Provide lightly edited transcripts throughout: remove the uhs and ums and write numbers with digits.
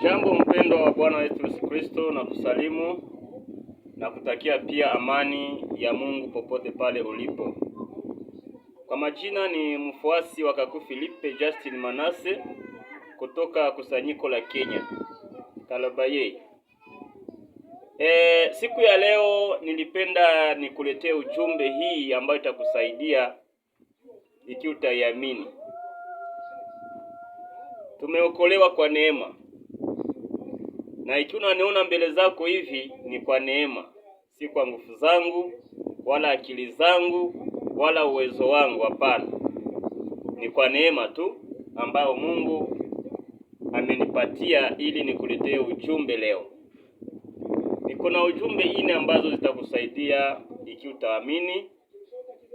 Jambo mpendwa wa Bwana wetu Yesu Kristo, na kusalimu na kutakia pia amani ya Mungu popote pale ulipo. Kwa majina ni mfuasi wa Kaku Philippe Justin Manase kutoka kusanyiko la Kenya Kalabaye. Siku ya leo nilipenda nikuletee ujumbe hii ambayo itakusaidia ikiwa utaiamini. Tumeokolewa kwa neema, na ikiwa unaniona mbele zako hivi ni kwa neema, si kwa nguvu zangu wala akili zangu wala uwezo wangu. Hapana, ni kwa neema tu ambayo Mungu amenipatia ili nikuletee ujumbe leo. Niko na ujumbe ine ambazo zitakusaidia ikiwa utaamini,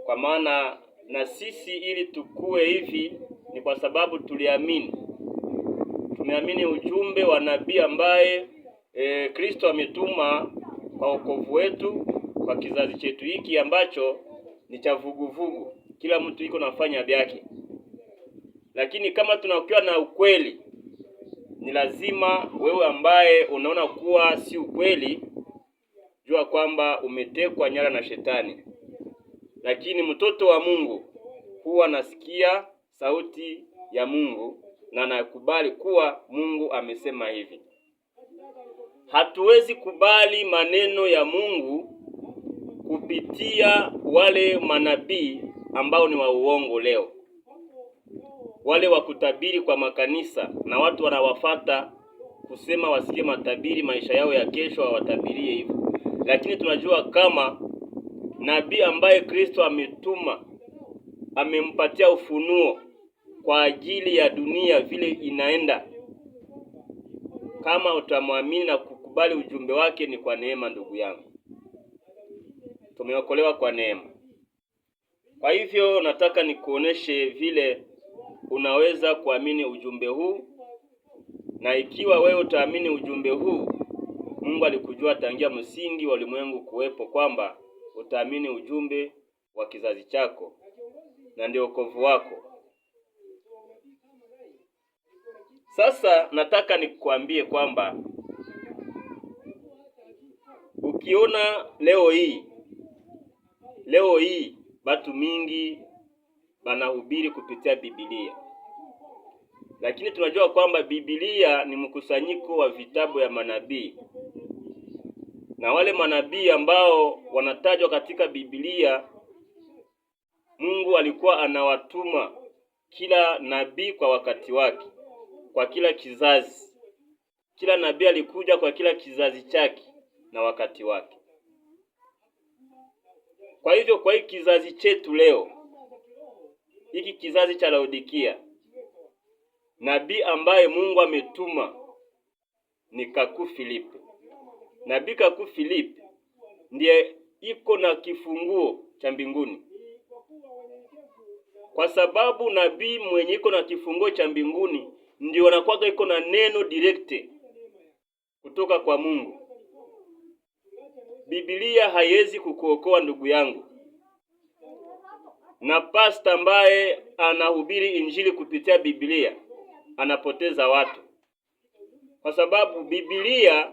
kwa maana na sisi ili tukue hivi ni kwa sababu tuliamini. Tumeamini ujumbe wa nabii ambaye Kristo ametuma kwa wokovu wetu kwa kizazi chetu hiki ambacho ni cha vuguvugu, kila mtu iko nafanya vyake, lakini kama tunakuwa na ukweli, ni lazima wewe ambaye unaona kuwa si ukweli, jua kwamba umetekwa nyara na shetani. Lakini mtoto wa Mungu huwa anasikia sauti ya Mungu na anakubali kuwa Mungu amesema hivi. Hatuwezi kubali maneno ya Mungu kupitia wale manabii ambao ni wa uongo leo, wale wa kutabiri kwa makanisa na watu wanawafata kusema wasikie matabiri maisha yao ya kesho, hawatabirie hivyo. Lakini tunajua kama nabii ambaye Kristo ametuma amempatia ufunuo kwa ajili ya dunia vile inaenda. Kama utamwamini na kukubali ujumbe wake, ni kwa neema, ndugu yangu, tumeokolewa kwa neema. Kwa hivyo nataka nikuoneshe vile unaweza kuamini ujumbe huu, na ikiwa wewe utaamini ujumbe huu, Mungu alikujua tangia msingi wa ulimwengu kuwepo kwamba utaamini ujumbe wa kizazi chako na ndio wokovu wako. Sasa nataka nikuambie kwamba ukiona leo hii batu mingi banahubiri kupitia Biblia, lakini tunajua kwamba Biblia ni mkusanyiko wa vitabu ya manabii, na wale manabii ambao wanatajwa katika Biblia, Mungu alikuwa anawatuma kila nabii kwa wakati wake, kwa kila kizazi. Kila nabii alikuja kwa kila kizazi chake na wakati wake. Kwa hivyo, kwa hii kizazi chetu leo, hiki kizazi cha Laodikia, nabii ambaye Mungu ametuma ni Kaku Filipe. Nabii Kaku Filipe ndiye iko na kifunguo cha mbinguni, kwa sababu nabii mwenye iko na kifunguo cha mbinguni ndio anakuwaga iko na neno direct kutoka kwa Mungu. Biblia haiwezi kukuokoa ndugu yangu, na pasta ambaye anahubiri injili kupitia Biblia anapoteza watu, kwa sababu Biblia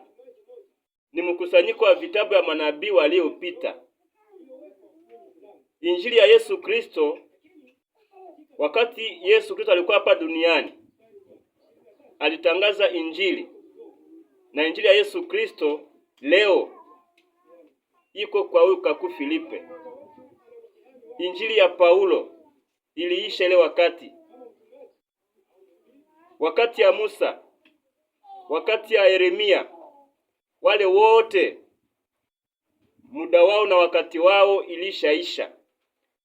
ni mkusanyiko wa vitabu ya manabii waliopita. Injili ya Yesu Kristo, wakati Yesu Kristo alikuwa hapa duniani, alitangaza injili, na injili ya Yesu Kristo leo iko kwa huyu Kaku Filipe. Injili ya Paulo iliisha ile wakati ya Musa, wakati ya Yeremia, wale wote muda wao na wakati wao ilishaisha.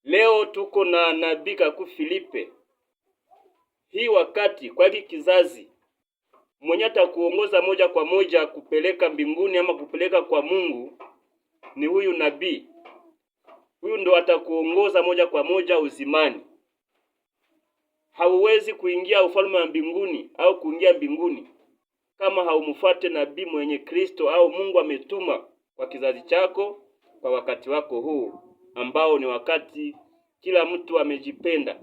Leo tuko na nabii Kaku Filipe. Hii wakati kwa hiki kizazi mwenye atakuongoza moja kwa moja kupeleka mbinguni ama kupeleka kwa Mungu ni huyu nabii. Huyu ndo atakuongoza moja kwa moja uzimani. Hauwezi kuingia ufalme wa mbinguni au kuingia mbinguni kama haumfuate nabii mwenye Kristo au Mungu ametuma kwa kizazi chako kwa wakati wako huu ambao ni wakati kila mtu amejipenda,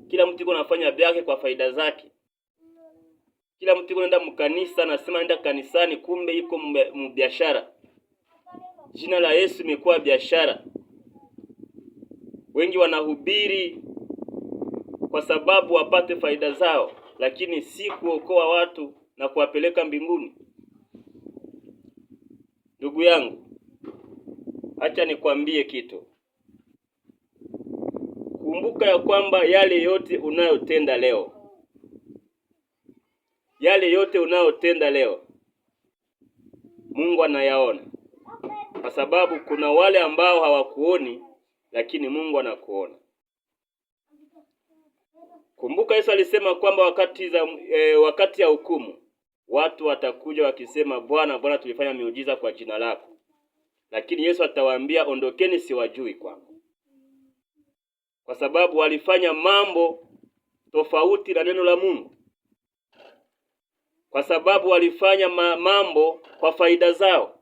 kila mtu yuko anafanya vyake kwa faida zake. Kila mtu yuko nenda mkanisa, anasema nenda kanisani, kumbe iko mubiashara. Jina la Yesu imekuwa biashara. Wengi wanahubiri kwa sababu wapate faida zao, lakini si kuokoa watu na kuwapeleka mbinguni. Ndugu yangu, acha nikwambie kitu. Kumbuka ya kwamba yale yote unayotenda leo, yale yote unayotenda leo, Mungu anayaona, kwa sababu kuna wale ambao hawakuoni, lakini Mungu anakuona. Kumbuka Yesu alisema kwamba wakati ya hukumu watu watakuja wakisema, Bwana, Bwana, tulifanya miujiza kwa jina lako, lakini Yesu atawaambia, ondokeni, siwajui kwangu, kwa sababu walifanya mambo tofauti na neno la Mungu, kwa sababu walifanya mambo kwa faida zao.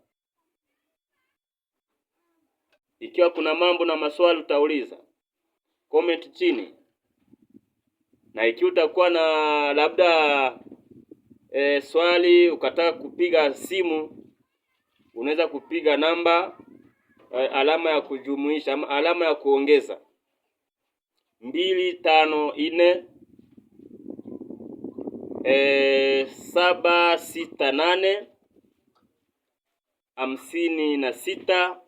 Ikiwa kuna mambo na maswali utauliza, comment chini, na ikiwa utakuwa na labda swali ukataka kupiga simu, unaweza kupiga namba alama ya kujumuisha ama alama ya kuongeza 254 768 56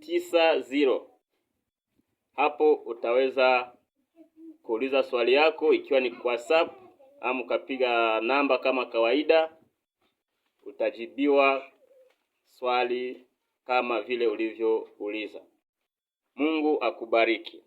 9090. Hapo utaweza kuuliza swali yako, ikiwa ni kwa WhatsApp ama ukapiga namba kama kawaida, utajibiwa swali kama vile ulivyouliza. Mungu akubariki.